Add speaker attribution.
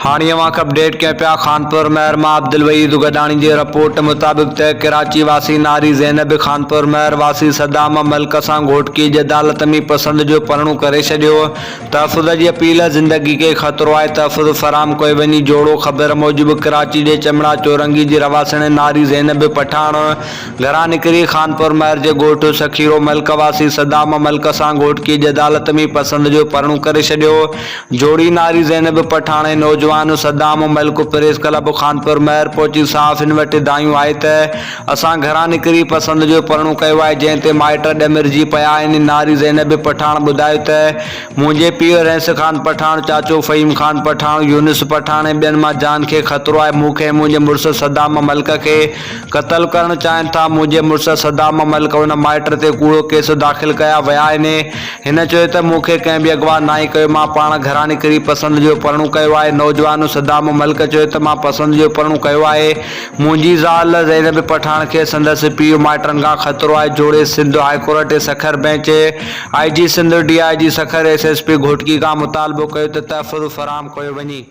Speaker 1: هاڻي اوهان کي اپڊيٽ ڪيون پيا خانپور مهر مان عبدالوحيد گڏاڻي جي رپورٽ مطابق ته ڪراچي واسي ناري زينب خانپور مهر واسي صدام ملڪ سان گهوٽڪي جي عدالت ۾ پسند جو پرڻو ڪري ڇڏيو تحفظ جي اپيل زندگي کي خطرو آهي تحفظ فراهم ڪيو وڃي جوڙو خبر موجب ڪراچي جي چمڙا چورنگي جي رهواسڻ ناري زينب پٺاڻ گهران نڪري خانپور مهر جي ڳوٺ سخيرو ملڪ واسي صدام ملڪ سان گهوٽڪي جي عدالت ۾ پسند جو پرڻو ڪري ڇڏيو. جوڙي ناري زينب پٺاڻ ۽ نوجوان صدام ملڪ پريس ڪلب خانپور مهر پهچي صحافين وٽ دانهيون آهي ته اسان گهران نڪري پسند جو پرڻو ڪيو آهي جنهن تي مائٽ ڏمرجي پيا آهن. ناري زينب پٺاڻ ٻڌايو ته منهنجي پيء رئيس خان پٺاڻ، چاچو فهيم خان پٺاڻ، يونس پٺاڻ ۽ ٻين مان جان کي خطرو آهي مون کي ۽ منهنجي مڙس صدام ملڪ کي قتل ڪرڻ چاهين ٿا، منهنجي مڙس صدام ملڪ ان مائٽ تي ڪوڙو ڪيس داخل ڪيا ويا آهن. هن چيو ته مون کي ڪنهن به اغوا ناهي ڪيو، مان پاڻ گهران نڪري پسند جو پرڻو ڪيو آهي. نوجوان صدام ملڪ چيو ته مان پسند جو پرڻو ڪيو آهي، منهنجي زال زينب پٺاڻ کي سندس پيء مائٽن کان خطرو آهي، جوڙي Sindh high court Sukkur bench I G Sindh, D I G Sukkur, S S P Ghotki کان مطالبو ڪيو ته تحفظ فراهم ڪيو وڃي.